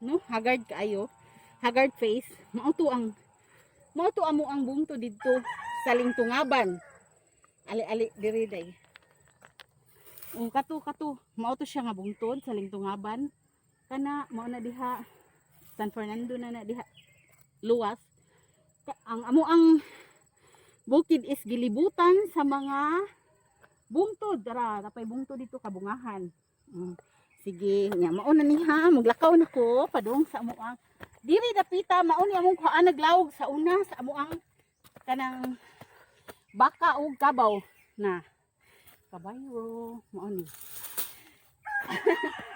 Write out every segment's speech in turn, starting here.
No, haggard kaayo. Haggard face. Mao to amo ang bungtod didto sa Lingtungaban. Ali-ali diri day. Ang kato kato, mao to siya nga bungtod sa Lingtungaban. Kana mao na diha, San Fernando na na diha luwas. Ang amo ang bukid is gilibutan sa mga bungtod. Dara, napay bungtod dito kabungahan. Sige, nya mao na ni ha, maglakaw na ko padung sa amo ang diri dapita. Mao ni among kuan naglawog sa una sa amo ang kanang baka ug kabaw na kabayo, mao ni.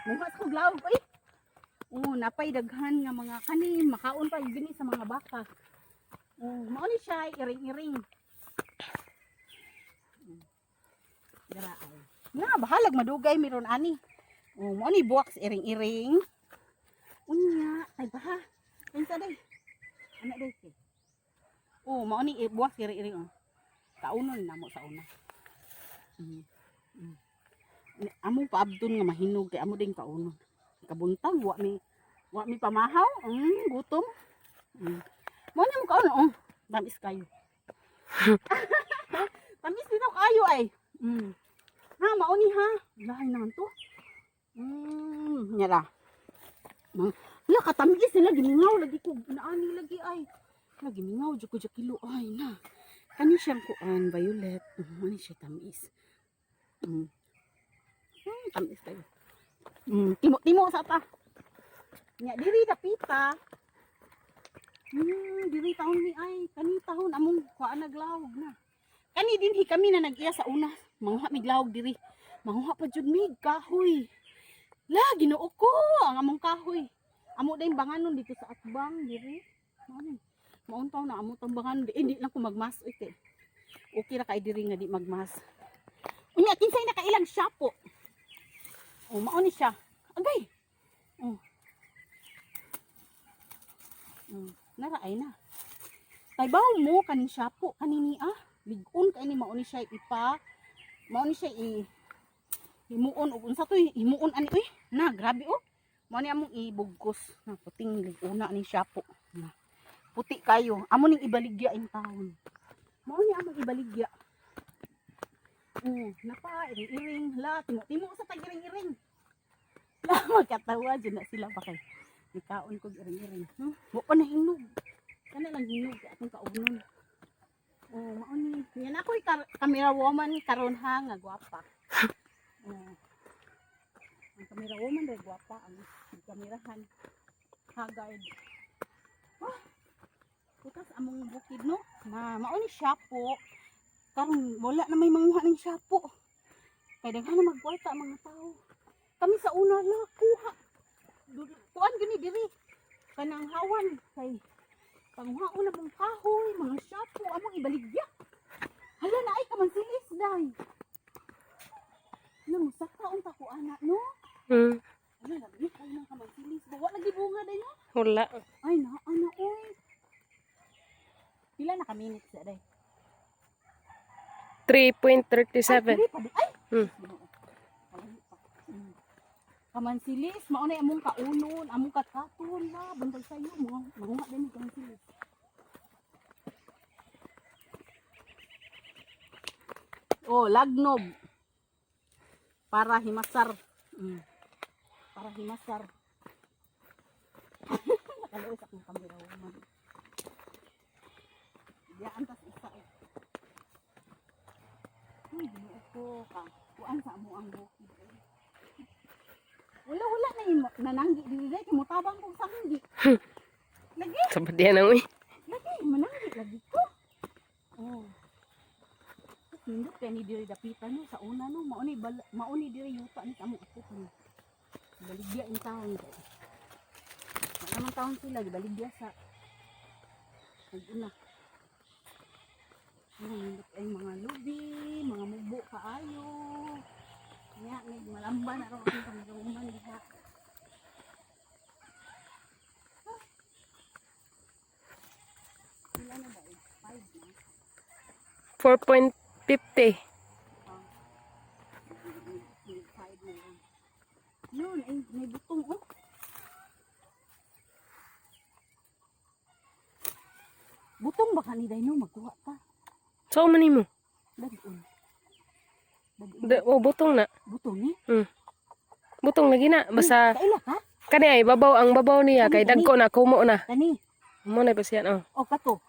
Muhat ko glawog oy. Oh, napay daghan nga mga kani makaon pa gini sa mga baka. Oh, mao ni siya iring-iring. Dara ay. Nga bahalag madugay miron ani. Oh, mao ni buwak sa iring-iring. Unya, ay baha. Kinsa day? Ana day kay. Oh, mao ni buwak sa iring-iring oh. Kaunon na mo sa una. Amo paabdon nga mahinog kay amo din kaunon. Kabuntag wa mi pamahaw, gutom. Mao ni mo kaunon oh. Tamis kayo. Tamis dito kayo ay. Ha, mao ni ha. Lahay naman to. Nyara. Wala katamis nila gimingaw lagi ko naani lagi ay. Lagi mingaw jud ko kilo ay na. Kani siyang kuan violet. Ani siya tamis. Tamis kayo. Timo-timo sa ta. Nya diri dapita. Diri taon ni ay kani taon among kuan naglawog na. Kani dinhi kami na nag-iya sa una. Manguha mig lawog diri. Manguha pa jud mig kahoy. La, Ginoo ko ang among kahoy. Amo dayong banganon dito sa atbang diri. Mao ni. Mauntaw na amo tong banganon. Eh, di lang ko magmas oy kay. Okay ra kay diri nga di magmas. Unya kinsay nakailang siya po. Oh, mao ni siya. Agay. Oh. Nara ay na. Taybaw mo kaning siya po kanini ah. Lig-on kay ni mao ni siya ipa. Mao ni siya i himuon og unsa to himuon ani uy. Na grabe oh. Mao ni among ibugkos na puting lig-una ni siya po. Na. Puti kayo. Amo ning ibaligya in town. Mao ni among ibaligya. Oh, napa iring-iring la timo-timo sa tag-iring-iring. La magkatawa jud na sila pa kay nikaon kog iring-iring. Wa pa na hinog. Kana lang hinog atong kaunon. Oh, mao ni. Yan ako'y camera woman karon ha nga gwapa. Oh. Ang camera woman ray gwapa ang kamerahan. Haggard. Ah, putas among bukid no. Na mao ni siya po. Karon wala na may manguha ng siya po. Kay daghan na magkwarta ang mga tao. Kami sa una la kuha. Kuan gani diri. Kanang hawan kay panguhaon na mong kahoy, mga syapo, among ibaligya. Hala na ay kamansilis day. Ano, musaka unta ko ana no? Ano lagi kay nang kamansilis. Wa lagi bunga day no? Wala. Ay na ana oy. Pila na ka minutes na day? 3.37. Ay, dili pa di. Ay. Ginoo. Palayo pa. Kamansilis, mao na among kaunon, among katkaton la, bantay sayo, mga manguha din kamansilis. Oh, lagnob. Para himasar. Para himasar. Nakaluoy sa akong kamera woman. Diyan tas isa eh. Ay, Ginoo ko ka. Kuan sa amo ang bukid eh. Wala wala na imo nananggi diri kay mutabang kog sanggi. Lagi, Sabad yan ang uy. lagi mananggi lagi ko. Oh. Nindot kay ni diri dapitan no sa una no mao ni mao ni diri yuta ni sa among apo ni. Baligya in town kay. Wala naman taon sila gibaligya sa ug una. Ano, nindot ay mga lubi, mga mubo kaayo. Nya, may malamba na ro akong panggaman diha. Ah. Pila na ba eh? 5 na. 4.50. 5 na lang. Yun, ay, may butong oh. Butong ba kani day no magkuha ta. So man nimo. Dag-on. Dag-on. Oh, butong na. Butong ni. Butong lagi na. Basta Kaila ka? kani ay babaw ang babaw niya kay Kani, dagko na kumo na. Kani. Mo na pa siya oh. O kato.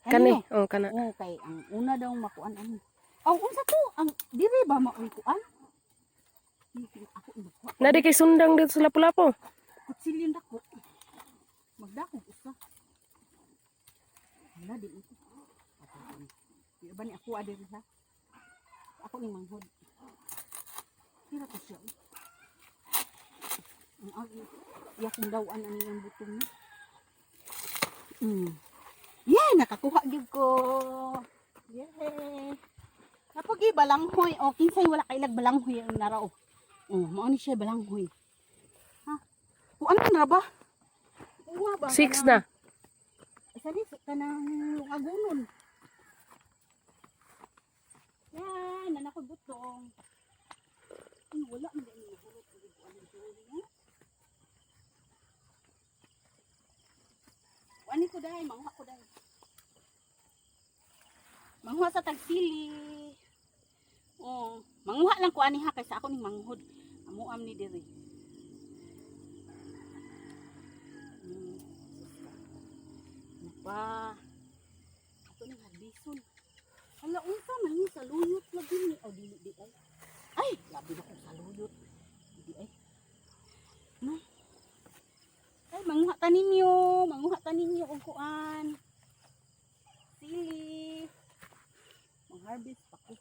Kani, no? oh kana. Oh, kay ang una daw makuan ani. Aw, unsa to? Ang diri ba maoy kuan? Ako makuha. Nadi kay sundang dito sa Lapu-Lapu. Kutsilyo dako. Magdako usa. Wala di ito. Di ba ni ako adiri ha? Ako ni manghod. Tira ko siya, oh. Ang agi. Iya kong dawan ani ang butong ni. Yeah, nakakuha gyud ko. Yeah. Napagi balanghoy o kinsay wala kailag balanghoy ang narao. Oh, mao ni siya balanghoy. Ha? Kuan man ra ba? Kuha ba? 6 na. Isa ni kanang agunon. Yan, nanak ko butong. Ay, wala man dai nahurot ang buwan ng duri, no? Kuan ko dai, manguha ko dai. Manguha sa tagsili. Oh, manguha lang ko ani ha kaysa ako ning manghod. Amuam ni diri. Sus ka. Ano pa? Ato ning harbison. Hala, unsa man ni saluyot lagi ni. Oh, dili di ay. Ay, labi na kong saluyot. Di ay. No. Ay, manguha ta ninyo, manguha ta ninyo og kuan. Sili. Mang-harvest pa ko.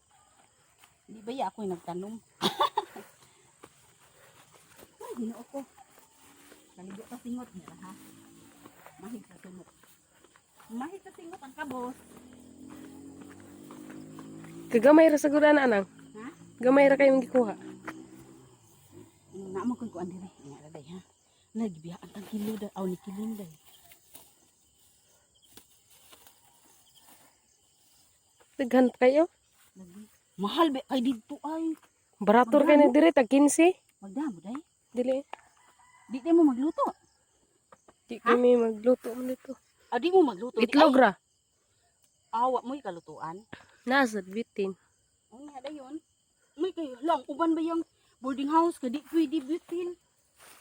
Di ba ya ako'y nagtanom? Ay, Ginoo ko. Kaligo ka singot nila ha. Mahig sa sunok. Mahig sa singot ang kabos. Kagamay ra sa gud ana anang. Ha? Gamay ra kay mong gikuha. Naamo ko'y kuan dire. Nga ra day ha. Nagbiyaan tang kilo day. Aw ni kilin day. Daghan pa kayo. Lagi. Mahal ba kay didto ay. Barator kay na dire tag 15. Magdamo day. Dili. Di day mo magluto. Di kami magluto man dito. Ah, di mo magluto. Di Itlog ra. Ay, awa mo'y kalutuan. Nasa bitin. Ang nga dayon. May kay lang uban ba yung boarding house kay di pwede butin.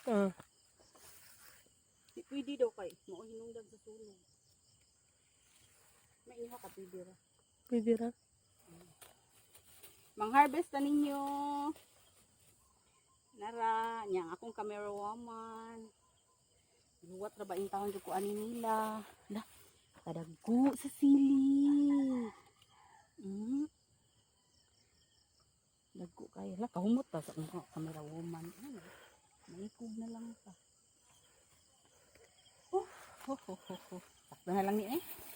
Ah. Di pwede daw kay mao hinungdan sa sulong. May iha ka pwede ra. Pwede ra. Mang-harvest na ninyo. Nara, niya ang akong camera woman. Luwat ra ba yung taon ko ani nila. La, kadagko sa sili. Dagko kayo. La, kahumot ta sa akong camera woman. Ano? Maikog na lang pa. Oh, ho, ho, ho, ho. Sakto na lang ni eh.